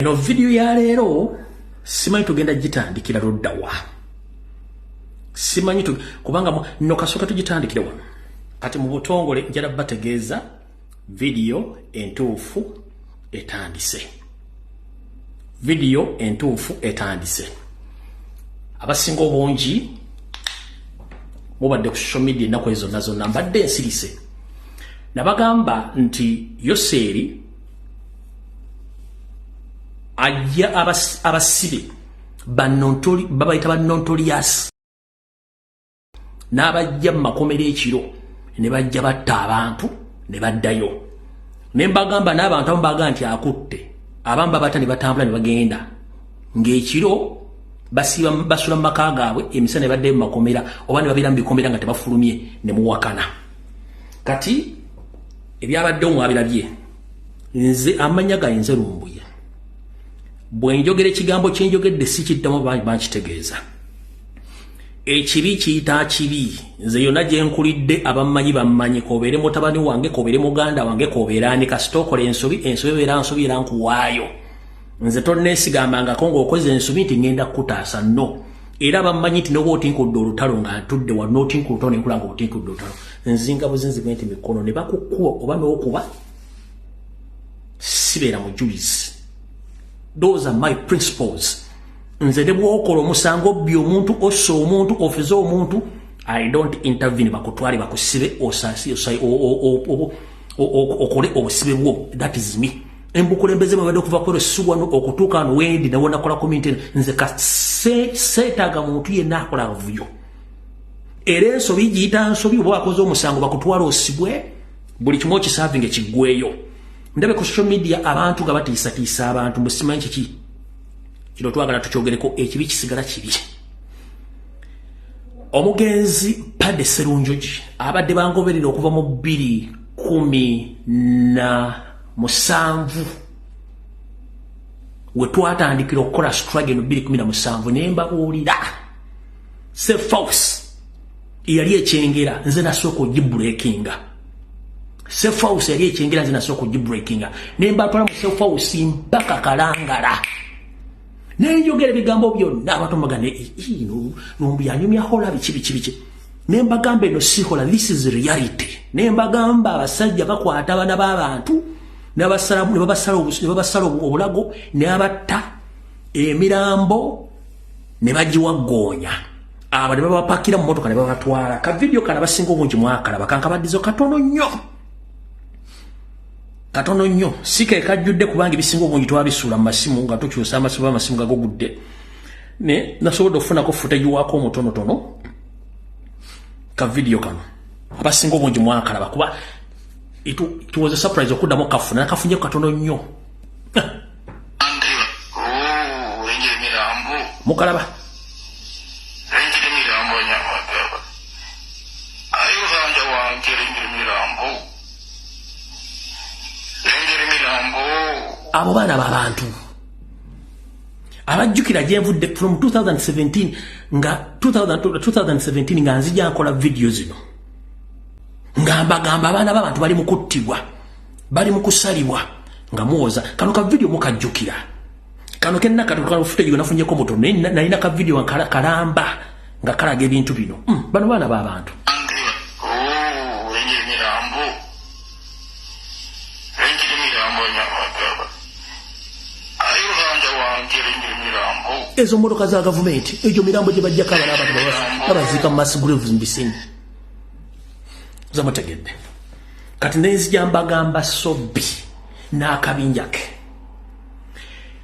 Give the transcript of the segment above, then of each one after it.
Eno vidiyo ya leero simanyi tugenda gitandikira luddawa, simanyi kubanga no kasooka tugitandikire wano. Kati mu butongole njala bategeeza vidiyo entuufu etandise, vidiyo entuufu etandise. Abasinga obungi mubadde ku social media ennaku ezo zonna zonna, mbadde nsirise nabagamba nti Yoseeri ajja abasibe babayita ba notorious, n'abajja mu makomero ekiro ne bajja batta abantu ne baddayo. Ne mbagamba n'abantu abamu baga nti akutte abamu, babata ne batambula ne bagenda ng'ekiro basiba basula mu maka gaabwe, emisana ne baddayo mu makomera oba ne babeera mu bikomera nga tebafulumye ne muwakana. Kati ebyabaddewo mwabirabye. Nze amannya gange nze Lumbuye. Bwe njogera ekigambo kyenjogedde si kiddamu, bankitegeeza. Ekibi kiyita kibi. Nze yonna gye nkulidde abammanyi bammanyi, kobeere mutabani wange, kobeere muganda wange, kobeere ani, kasita okola ensobi, ensobi ebeera nsobi era nkuwaayo. Nze tonneesigambangako ng'okoze ensobi nti ŋŋenda kukutaasa, no. Era bammanyi nti noba otinkudde olutalo nga ntudde wa n'otinkula olutalo nenkula nga otinkudde olutalo, nzinga buzinzi bwe nti mikono ne bakukuba oba n'okuba sibeera mujulizi. Those are my principles. Nze ne bwokola omusango, obbi omuntu, ossa omuntu, ofeze omuntu, I don't intervene. Bakutwale bakusibe, osasi okole obusibe bwo. That is me. Embukulembeze bwebadde okuva kwero si wano okutuuka wano wendi nawonakola community. Nze seetaaga muntu yenna akola nvuyo, era ensobi giyita nsobi. Oba wakoze omusango, bakutwala osibwe, buli kimu okiservinga kiggweyo. Ndabe ku social media abantu nga batiisatiisa abantu, musimanyi kiki. Kino twagala tukyogereko. Ekibi kisigala kibi. Omugenzi Paddy Serunjogi abadde bangoberera okuva mu 2017 we twatandikira okukola struggle eno, 2017, naye mbabuulira, safe house eyali ekyengera nze nasooka ogibreakinga. Safe house yali ekyengera nze nasooka ogibreakinga, ne mbatwala mu safe house mpaka Kalangala, nenjogera ebigambo byonna. Abantu mbagamba, "Lumbu yanyumya hola biki biki biki." Ne mbagamba, "Eno si hola, this is reality." Ne mbagamba abasajja bakwata abaana b'abantu ne babasala obulago ne babatta, emirambo ne bagiwaggoonya, abo ne babapakira mu motoka ne babatwala. Ka vidiyo kana basinga obungi mwakalaba, kankabaddizo katono nnyo, katono nnyo, si ke kajjudde kubanga ebisinga obungi twabisuula mu masimu nga tukyusa amasimu, amasimu gagogudde, ne nasobodde okufunako footage waako omutonotono. Ka vidiyo kano abasinga obungi mwakalaba kuba it was a surprise okuddamu kafuna, nakafunye katono nnyo. Oh, lengera emirambo. Mukalaba. Lengera emirambo, nyamagaba ayo wange, lengera emirambo, lengera emirambo. Abo baana babantu abajjukira gyenvudde from 2017, nga 2017 nga nzija nkola vidiyo zino nga mbagamba abaana b'abantu bali mu kuttibwa, bali mu kusalibwa, nga muwoza. Kano ka vidiyo mukajjukira, kano kenna kano footage nafunyeko mutono, naye nalina ka vidiyo kalamba nga kalaga ebintu bino. Bano baana b'abantu. Oh, lengera emirambo, lengera emirambo, nyamagaba ayo wange, lengera emirambo. Ezo motoka za gavumenti, egyo mirambo gye bajjako abaana abantu babaziika mu mass graves mu bisenyi. Zamutegedde. Kati nenzija mbagamba Sobbi n'akabinja ke.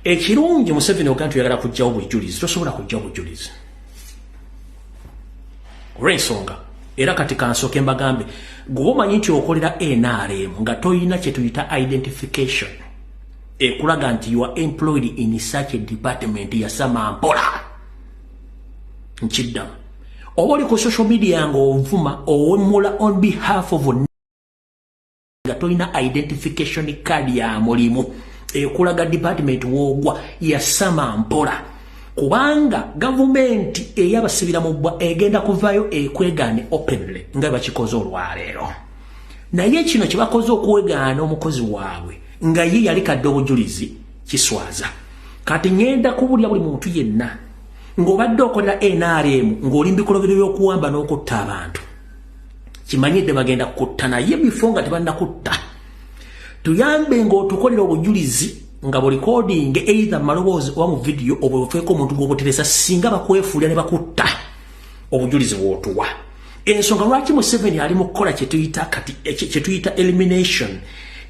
Ekirungi Museveni oga nti oyagala kugjawo bujulizi, tosobola kugjawo bujulizi olw'ensonga. Era kati kansooke mbagambe, gwe omanyi nti okolera NRM nga toyina kye tuyita identification ekulaga nti you are employed in such a department, yasama mpola. Nkiddamu, oba oli ku social media ng'ovuma, owemula on behalf of, nga tolina identification card ya mulimu ekulaga department woogwa, yasama mpola, kubanga gavumenti eyabasibira mu bbwa egenda kuvaayo ekwegaane openly nga bakikoze olwaleero. Naye kino kye bakoze okwegaana omukozi waabwe nga ye yali kadde obujulizi, kiswaza. Kati ngenda kubulya buli muntu yenna ng'obadde okolera NRM ng'oli mu bikolobero by'okuwamba n'okutta abantu, kimanyidde bagenda kutta, naye bifo nga tebannakutta tuyambe ng'otukolera obujulizi nga bu recording either maloboozi oba mu video oba ofeeko omuntu gw'obuteresa. Singa bakwefuulira ne bakutta, obujulizi bw'otuwa. Ensonga lwaki Museveni ali mu kukola kyetuyita kati kyetuyita elimination,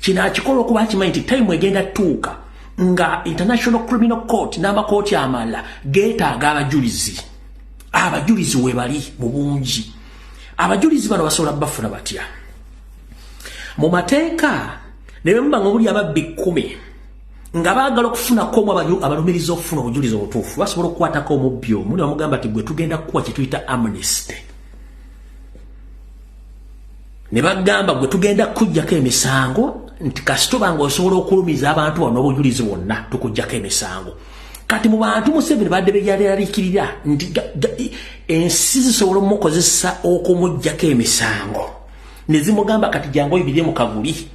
kino akikola okuba akimanyi nti time egenda tuuka nga International Criminal Court n'amakooti amalala geetaaga abajulizi. Abajulizi we bali mu bungi. Abajulizi bano basobola bafuna batya? Mu mateeka, ne bwe muba nga muli ababbi 10 nga baagala okufunako omu abalumiriza okufuna obujulizi obutuufu, basobola okukwatako omubbi omu ne bamugamba ti, "Gwe tugenda kukuwa kye tuyita amnesty," ne bagamba, "Gwe tugenda kukuggyako emisango," nti kasita oba nga osobola okulumiza abantu bano n'obujulizi bwonna, tukuggyako emisango. Kati mu bantu Museveni badde beyaleraliikirira nti ensi zisobola omukozesa okumuggyako emisango, ne zimugamba, "Kati jangu oyibirye mu kaguli,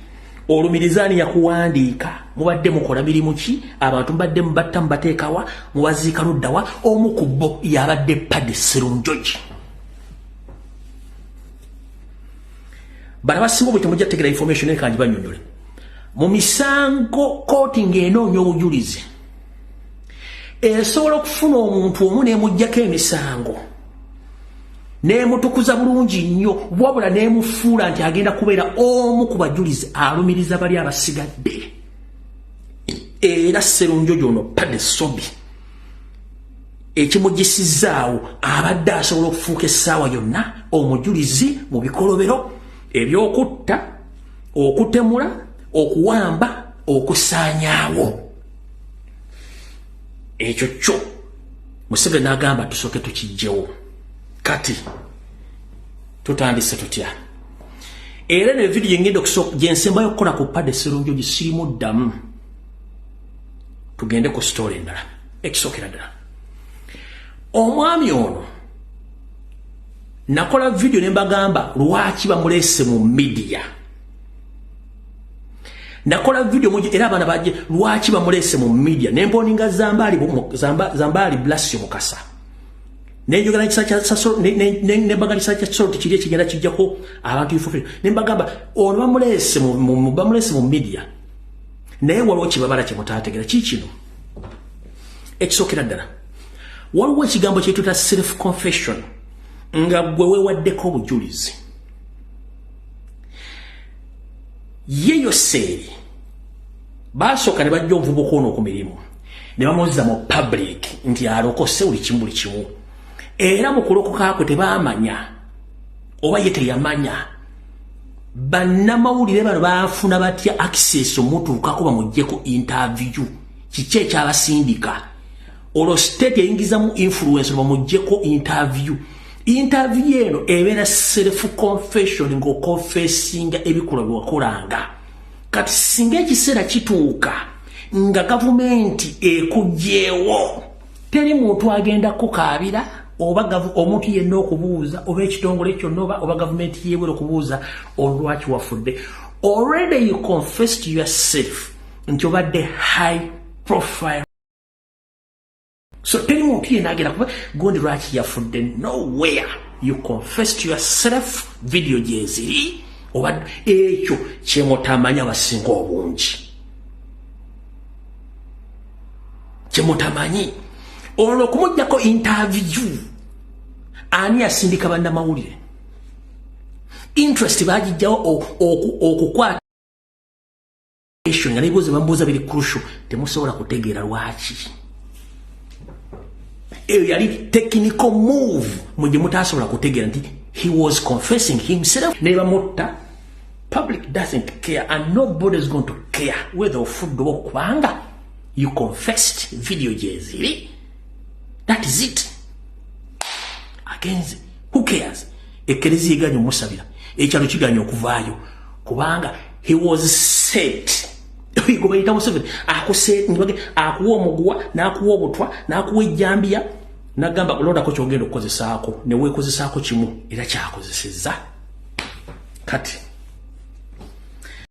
olumiriza ani yakuwandiika, mubadde mukola mirimu ki, abantu mubadde mubatta mubateekawa, mubaziika luddawa?" Omu ku bo yabadde Paddy Serunjogi. Bano abasinga obwe temujja kutegeera information eri, kangi bannyonnyole. Mu misango, kooti ng'enoonya obujulizi esobola okufuna omuntu omu n'emuggyako emisango n'emutukuza bulungi nnyo, wabula n'emufuula nti agenda kubeera omu ku bajulizi alumiriza bali abasigadde. Era Serunjogi ono Paddy Sobi ekimugisizaawo abadde asobola okufuuka essaawa yonna omujulizi mu bikolobero ebyokutta, okutemula, okuwamba, okusaanyaawo. Ekyo kyo Museveni n'agamba tusooke tukijjewo. Kati tutandise tutya? Era ne vidiyo engenda gyensembayo okukola ku Paddy Serunjogi sirimu ddamu. Tugende ku story endala. Ekisookera ddala, omwami ono nakola vidiyo ne mbagamba lwaki bamuleese mu media. Nakola vidiyo era abaana baje lwaki bamuleese mu media, nemponinga Zambaali, Zambaali Blasio Mukasa, nenjogera nembaga kisa kya Kisoro kiri ekigenda kijjako abantu ifufe, nembagamba ono bamuleese mu media, naye waliwo kibabala kyemutategera. Kikino ekisookera ddala, waliwo ekigambo kyetuyita self confession, nga gwe weewaddeko obujulizi. Ye Yoseeri basooka ne bajja omuvubuka ono ku mirimu ne bamuzza mu public nti alokose buli kimu buli kimu. Era mu kulokoka kwe tebaamanya oba ye teyamanya bannamawulire bano baafuna batya access omutuukako bamuggyeko interview. Kiki ekyabasindika? Olwo state eyingizamu influence bamuggyeko interview. Interview eno ebeera self confession, ng'oconfessinga ebikolwa byewakolanga. Kati singa ekiseera kituuka nga gavumenti ekugyewo, teri muntu agenda kukaabira oba omuntu yenna okubuuza oba ekitongole kyonna oba gavumenti yebwera okubuuza olwaki wafudde. Already you confessed yourself nti obadde high profile, so teri muntu yenna agenda kuba gundi lwaki yafudde. Nowhere, you confessed yourself, video gyeziri. Oba ekyo kyemutamanyi abasinga obungi, kyemutamanyi, olwo okumugjako interview, ani yasindika bannamawulire? Interest bagijjawo okukwata nga nebibuuzo bamubuuza biri crucial, temusobola kutegeera lwaki. Eyo yali technical move mwe gye mutasobola kutegeera nti he was confessing himself. Ne bamutta, public doesn't care and nobody is going to care whether ofudde oba, kubanga you confessed, video gyeziri, that is it. Agenze, who cares? Ekereziya eganye omusabira, ekyalo kiganye okuvaayo, kubanga he was set. Gwe bayita Museveni akuwa omuguwa, n'akuwa obutwa, n'akuwa ejjambiya, nagamba londako kyogenda okukozesaako, neweekozesaako kimu, era kyakozesezza. Kati